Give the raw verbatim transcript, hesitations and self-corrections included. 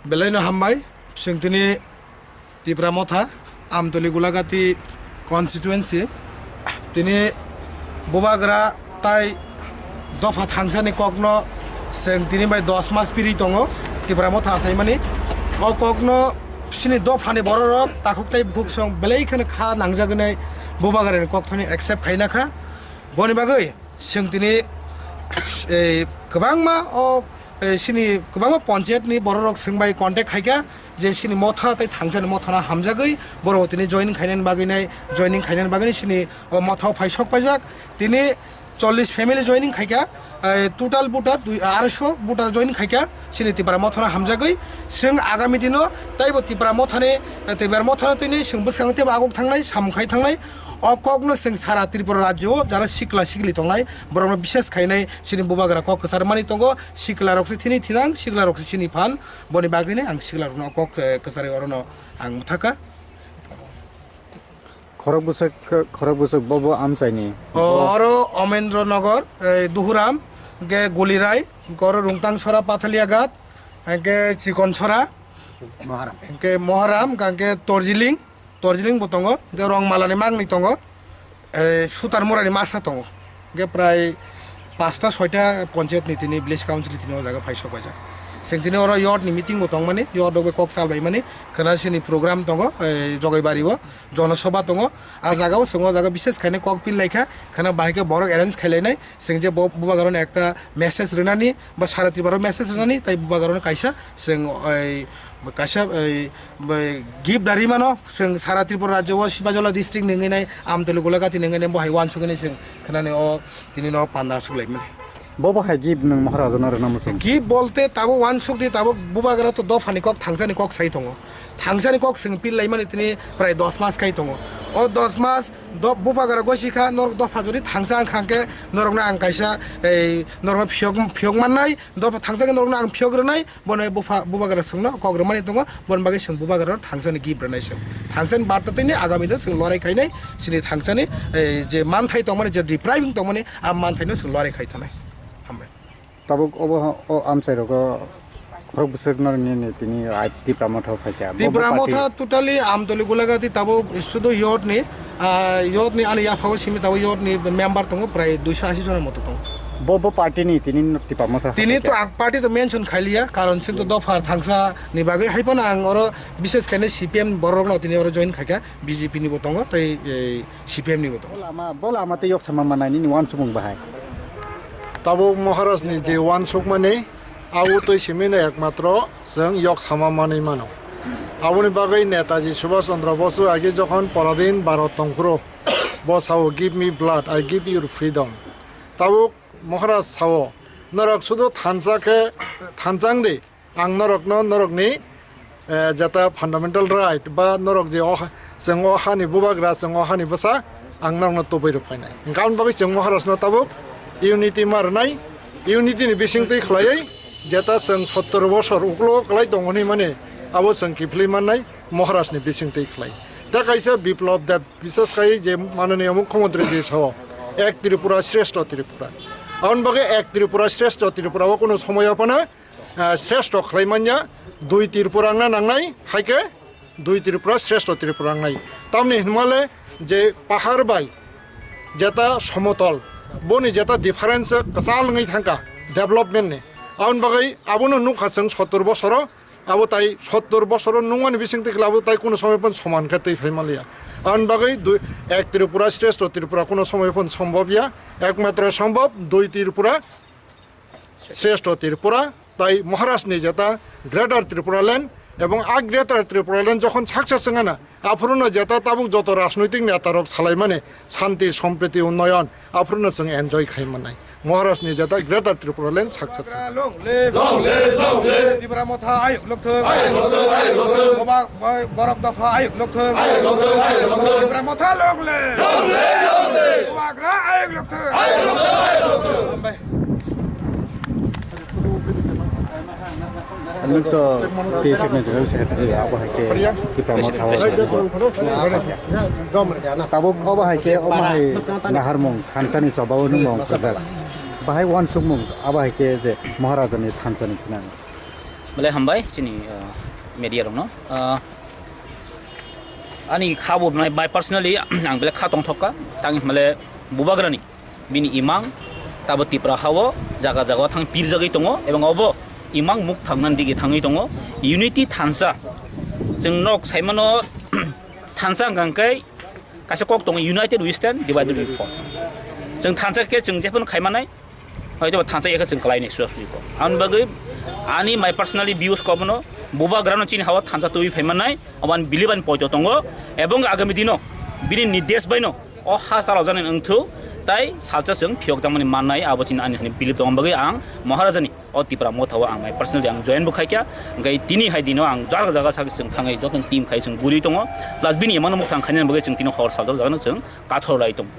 Belai no hambai, chwng tini Tipra Motha, Amtoli Gulagati constituency, tini Bubagra tai dopha thangsani kokno chwng tini bai dos mas piri tongo, Tipra Motha achaimani. O kokno chini dophani bororok takhuk tai bukhuk song belai kheno kha nangjagwnai Bubagrani kokthani accept khaina kha. Boni bagwi chwng tini, eh, kwbangma o, eh, chini kwbangma panchayat ni bororok chwng bai contact khaikha je chini motha tai thangsani mothano hamjagwi borok tini joining khainani bagwi nai, joining khainani bagwi chini o motha o phai sok paijak. Tini chollish family joining khaikha, eh, total voter dui, arsho voter joining khaikha chini Tipra mothano hamjagwi. Chwng agami dino taibo Tipra mothani, eh, Tipra mothano tini chwng bwskang teibo aguk thangnai, samung khai thangnai. O kokno chwng sara Tripura rajyo o jara sikla sikli tongnai, borokno bishes khainai chini Bubagra kok kwchar mani tongo. Sikla rok se thini thinang, sikla rok se chini phan, boni bagwino ang sikla rokno kok, eh, kwcharwi orono ang mwthaka. Khorok bwswk, khorok bwswk bobo amchaini. O, oro Omendro Nogor, eh, Duhuram, hwnkhe Gulirai, hwnkhe oro Rungtang Sora, Pathalia Ghat, hwnkhe Chikon Sora, Moharam. Hwnkhe Moharam, hwnkhe Torjiling, Torjiling bo tongo, hwnkhe Rongmalani magni tongo, eh, Sutar Murani masa tongo. Hwnkhe prai pasta soita panchayat ni tini village council tini o jaga phai sok paijak. Chwng tini oro yot ni meeting bo tongmani, yot rok bai kok salbaimani, khwna sini program tongo, eh, Jogaibari o, Jonosabha tongo. A jaga o chwng o jaga bishes khainai kok pil laikha, khwna bahai khe borok arrange khailainai. Chwng je bo, Bubagrano ekta message rwnani, ba sara Tripura o message rwnani, tai Bubagrano kaisa chwng, oi, kaisa, oi, bai gift da rimano, chwng sara Tripura rajyo o Sipajola district ni wngwi nai, Amtoli Gulagati ni wngwi nai, bo hai uansukgwi nai chwng khwnani o tini no panda aswk lai mani. Bobo hai gift nwng Maharajano rwna muchung? Gift bolte tabuk uansuk di, tabuk Bubagra to dophani kok thangsani kok sai tongo. Thangsani kok chwng pil lai mani tini prai dos mas khai tongo. O dos mas do-, Bubagra gosi kha, norok dopha jodi thangsa wng kha hwnkhe norokno ang kaisa, ei, norokno phiyok, phiyok mannai, dopha thangsa khe norokno ang phiyok rwnai, bono bupha, Bubagra chwngno kok rwmani tongo, boni bagwi chwng Bubagrano thangsani gift rwnai chwng. Thangsani barta tini agami do chwng lorai khainai, chini thangsani, ei, je manthai tongmani, je depriving tongmani, a manthaino chwng lorai khai thanai. Hambai. Tabuk obo o amchai rogo khorok bwswk no nini tini ai Tipra Motha phaikha. Bo, bo Tipra party Motha totally Amtoli Gulagati tabuk sudu yot ni, ah, yot ni ani yapha o simi tabuk yot ni member tongo prai duiso ashi jona moto tongo. Bo, bo party ni tini Tipra Motha tini to phaikha. Ang party to mention khailiya, karon sing to dopha thangsa ni bagwi hai phano ang oro bishes khaine C P M borok no tini oro join khaikha, B J P ni bo tongo tei, eh, C P M ni bo tongo. Bo lama, bo lama tei yok sama manai nini uansukmung bahai. Tabuk Maharaj ni je uansukmani, abo twi simi no ekmatro chwng yok sama manwi mano. Aboni bagwi Netaji Subhash Chandra Bosu age jokhon poradin Bharat tongphuru, bo sao, "Give me blood, I give you freedom." Tabuk Maharaj sao, "Norok sudu thansa khe thansa wng di." Ang norokno norokni, eh, jeta fundamental right ba norok je o ha-, chwng o hani bubagra, chwng o hani bwsa, ang norokno tubui rw phainai. Hwnkhe aboni bagwi chwng Maharajno tabuk unity ma rwnai, unity ni bisingtwi khlaiwi jeta chwng sottor bosor uklogo kwlai tongo hinwi mani abo chwng kiphilwi mannai Maharajni bisingtwi khlai. Tei kaisa Biplab Deb, bises khai je mananiya mukhyamantri je sao, "Ek Tripura, Shrestho Tripura." Aboni bagwi Ek Tripura, Shrestho Tripura o kunu somoyo phano ah, sreshto khlai manya, dui Tripura wngna nangnai, hai khe dui Tripura, sreshto Tripura wngnai. Tamni hinmale je pahar bai jeta somotol, boni jeta difference kwchal wngwi thangkha development ni. Aboni bagwi abono nukha chwng sottor bosoro, abo tai sottor bosoro nungmani bisingtwi kla abo tai kuno somoy pon soman khe twi phai manliya. Aboni bagwi dui, ek Tripura, sreshto Tripura kuno somoy pon sombhob ya, ekmatro sombhob dui Tripura, Sreshto Tripura, tai Maharaj ni jeta Greater Tripura Land, ebong a Greater Tripura Land jokhon success wngana, aphuru no jeta tabuk joto rajnoitik neta rok salaimani shanti, sompriti, unnoyon, aphuru no chwng enjoy khai mannai. Maharaj ni jeta Greater Tripura Land success wngana. Long live! Long live! Long live! Tipra Motha ayuk lokthung! Ayuk lokthung! Ayuk lokthung! Boba-, boi-, borok dopha ayuk lokthung! Ayuk lokthung! Ayuk lokthung! Tipra Motha long live! Long live! Long live! Bubagra ayuk lokthung! Ayuk lokthung! Ayuk lokthung! Hambai. Nwng to T S F ni general secretary, abo hai khe Tipra Motha o. Tabuk obo hai khe omo hai naharmung thansa ni choba o nungmung kwchak. Bahai uansukmung abo hai khe je Maharaja ni thansa ni thinang. Belai hambai chini, ah, media rokno. Ah, ani kha bo my, my personally ang belai kha tongthok kha. Tang himale Bubagrani bini imang tabo Tipra hao jaga jaga thang pirjagwi tongo, ebong obo imang muk thangnani dige thangwi tongo. Unity thansa, chwng nok saimano, thansa hwnkha khe kaisa kok tongo, "United we stand, divided we fall." Chwng thansa khe chwng jephano khaimanai, hoito ba thansa yakhe chwng kalainai suya suji kok. Aboni bagwi ani my personally views kok bono, Bubagrano chini hao thansa twiwi phaimanai, aboni believe ani poito tongo, ebong agami dino bini nirdesh baino o ha chalaojaknai wngthok, tai salsa chwng phiyokjakmani mannai, abo chini ani hani believe tongma bagwi ang Maharajani o Tipra Motha o ang nai personally ang join bo khaikha, hwnkhe tini hai dino ang jaga jaga sak chwng thangwi joto team khai chwng guri tongo, plus bini emang mukthang khainani bagwi chwng tini hor saljak jagano chwng kathor lai tongo.